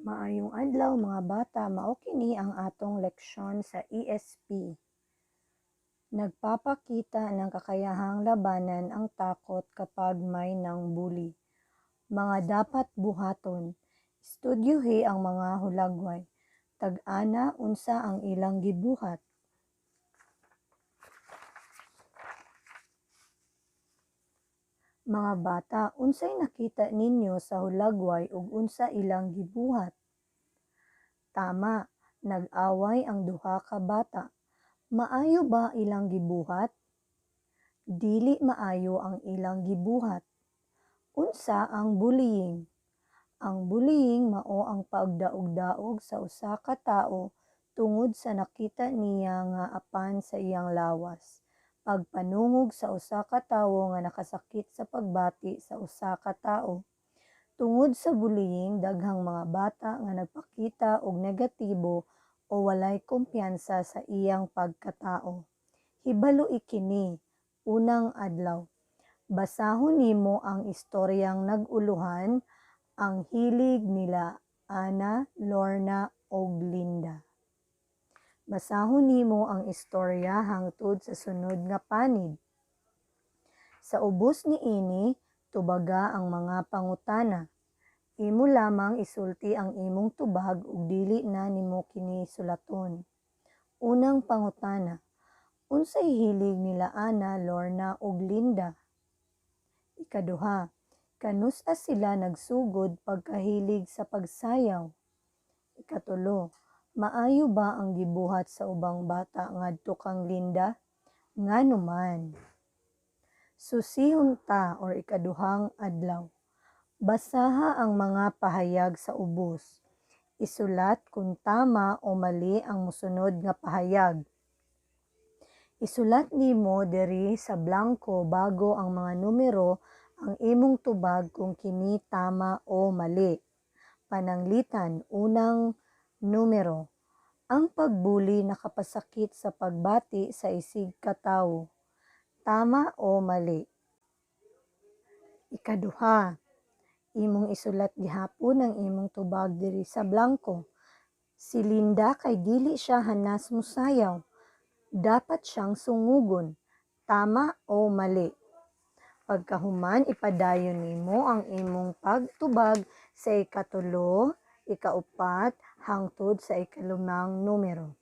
Maayong adlaw, mga bata, mao kini ang atong leksyon sa ESP. Nagpapakita ng kakayahang labanan ang takot kapag may nang-bully. Mga dapat buhaton: Estudyuhi ang mga hulagway. Tag-ana unsa ang ilang gibuhat. Mga bata, unsay nakita ninyo sa hulagway ug unsa ilang gibuhat? Tama, nag-away ang duha ka bata. Maayo ba ilang gibuhat? Dili maayo ang ilang gibuhat. Unsa ang bullying? Ang bullying mao ang pagdaog-daog sa usa ka tawo tungod sa nakita niya nga apan sa iyang lawas. Pagpanungog sa usa ka tawo nga nakasakit sa pagbati sa usa ka tawo. Tungod sa bullying, daghang mga bata nga nagpakita og negatibo o walay kumpiyansa sa iyang pagkatao. Hibaloi kini, unang adlaw. Basahon nimo ang istoryang nag-uluhan "Ang Hilig nila Ana, Lorna ug Linda." Basahon nimo ang istorya hangtod sa sunod nga panid. Sa ubos niini, tubaga ang mga pangutana. Imo lamang isulti ang imong tubag ug dili na nimo kini sulaton. Unang pangutana: Unsay hilig nila Ana, Lorna ug Linda? Ikaduha, kanus-a sila nagsugod pagkahilig sa pagsayaw? Ikatulo, maayo ba ang gibuhat sa ubang bata ngadto kang Linda? Ngano man? Susihon ta or ikaduhang adlaw. Basaha ang mga pahayag sa ubos. Isulat kung tama o mali ang mosunod nga pahayag. Isulat nimo diri sa blanko bago ang mga numero ang imong tubag kung kini tama o mali. Pananglitan, unang numero: Ang pagbuli nakapasakit sa pagbati sa isig ka tawo. Tama o mali? Ikaduha, imong isulat gihapon ang imong tubag diri sa blanko. Si Linda kay dili siya hanas mosayaw. Dapat siyang sungugon. Tama o mali? Pagkahuman, ipadayon nimo ang imong pagtubag sa ikatulo, ikaupat, hangtod sa ikalimang numero.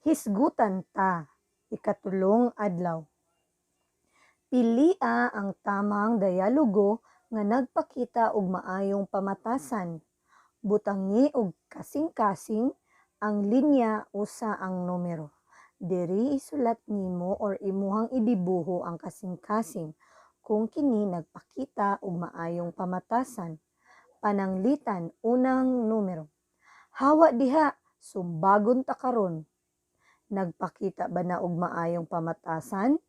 Hisgutan ta, ikatulong adlaw. Pilia ang tamang dialogo nga nagpakita og maayong pamatasan. Butangi og kasing-kasing ang linya usa ang numero. Diri isulat nimo or imuhang idibuho ang kasing-kasing kung kini nagpakita og maayong pamatasan. Pananglitan, unang numero: Hawa diha, sumbagon ta karon. Nagpakita ba na og maayong pamatasan?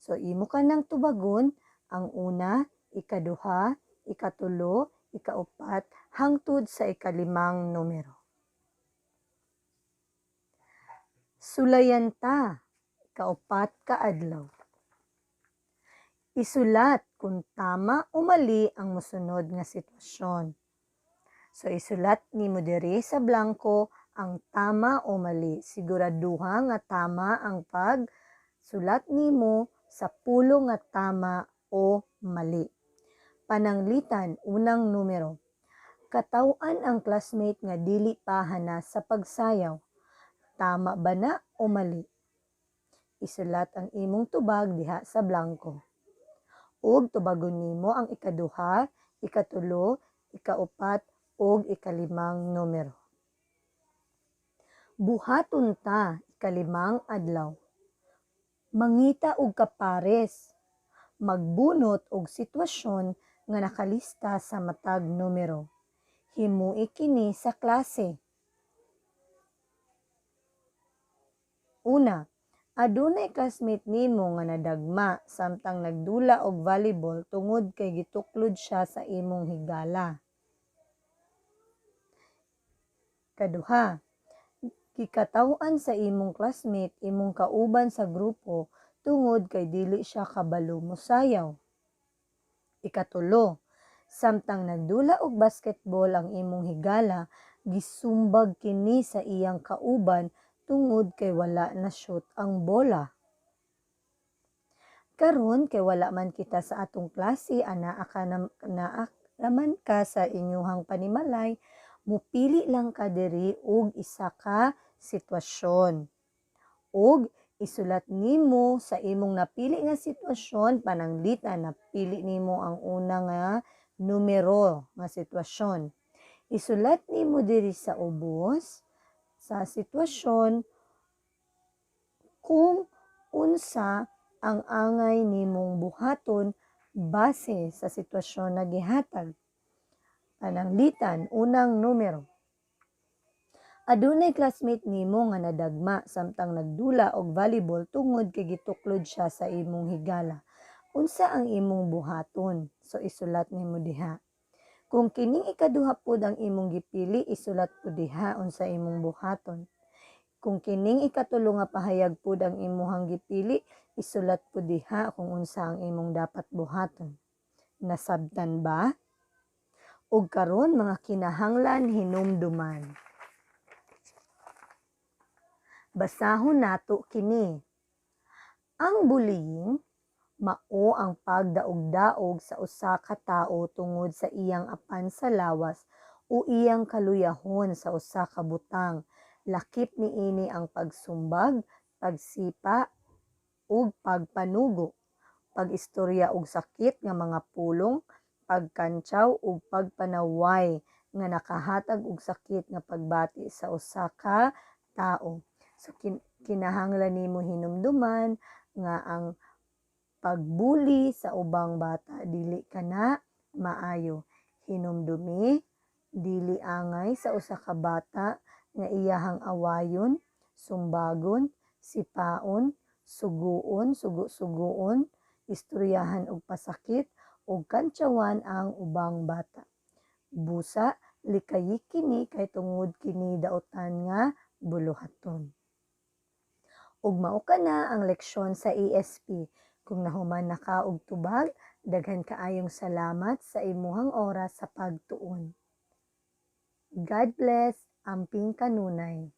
So imo ka nang tubagon ang una, ikaduha, ikatulo, ikaupat, hangtod sa ikalimang numero. Sulayan ta, ikaupat ka adlaw. Isulat kung tama o mali ang mosunod nga sitwasyon. So isulat nimo diri sa blanko ang tama o mali. Siguraduha nga tama ang pagsulat nimo sa pulo nga tama o mali. Pananglitan, unang numero: Kataw-an ang classmate nga dili pa hanas sa pagsayaw. Tama ba na o mali? Isulat ang imong tubag diha sa blanko. Ug tubagon nimo ang ikaduha, ikatulo, ikaupat, ug ikalimang numero. Buhaton ta, ikalimang adlaw. Mangita og kapares. Magbunot og sitwasyon nga nakalista sa matag numero. Himui kini sa klase. Una, adunay classmate nimo nga nadagma samtang nagdula og volleyball tungod kay gituklod siya sa imong higala. Ikaduha, gikataw-an sa imong classmate imong kauban sa grupo tungod kay dili siya kabalo mosayaw. Ikatulo, Samtang nagdula og basketball ang imong higala, gisumbag kini sa iyang kauban tungod kay wala na-shoot ang bola. Karon kay wala man kita sa atong klase, anaa ka na, naa raman ka sa inyuhang panimalay, mupili lang ka diri og isa ka sitwasyon. Ug isulat nimo sa imong napili nga sitwasyon, pananglitan napili nimo ang una nga numero nga sitwasyon. Isulat nimo diri sa ubos sa sitwasyon kung unsa ang angay nimong buhaton base sa sitwasyon na gihatag. Pananglitan, unang numero. Adunay classmate nimo nga nadagma samtang nagdula og volleyball tungod kay gituklod siya sa imong higala. Unsa ang imong buhaton? So isulat nimo diha. Kung kining ikaduha pod ang imong gipili, isulat pod diha unsa imong buhaton. Kung kining ikatulo nga pahayag pod ang imuhang gipili, isulat pod diha kung unsa ang imong dapat buhaton. Nasabtan ba? Ug karon, mga kinahanglan hinumduman. Basahon nato kini. Ang bullying mao ang pagdaog-daog sa usa ka tawo tungod sa iyang apan sa lawas o iyang kaluyahon sa usa ka butang. Lakip niini ang pagsumbag, pagsipa ug pagpanugo, pag-istorya og sakit nga mga pulong, pagkantsaw ug pagpanaway nga nakahatag og sakit nga pagbati sa usa ka tawo. So kinahanglan nimo hinumduman nga ang pagbuli sa ubang bata dili kana maayo. Hinumdumi, dili angay sa usa ka bata nga iyahang awayon, sumbagon, sipaon, suguon, sugo-suguon, istoryahan og pasakit ug kantsawan ang ubang bata. Busa, likayi kini kay tungod kini dautan nga buluhaton. Ug mao kana ang leksyon sa ESP. Kung nahuman na ka og tubag, daghan kaayong salamat sa imuhang oras sa pagtuon. God bless, amping kanunay.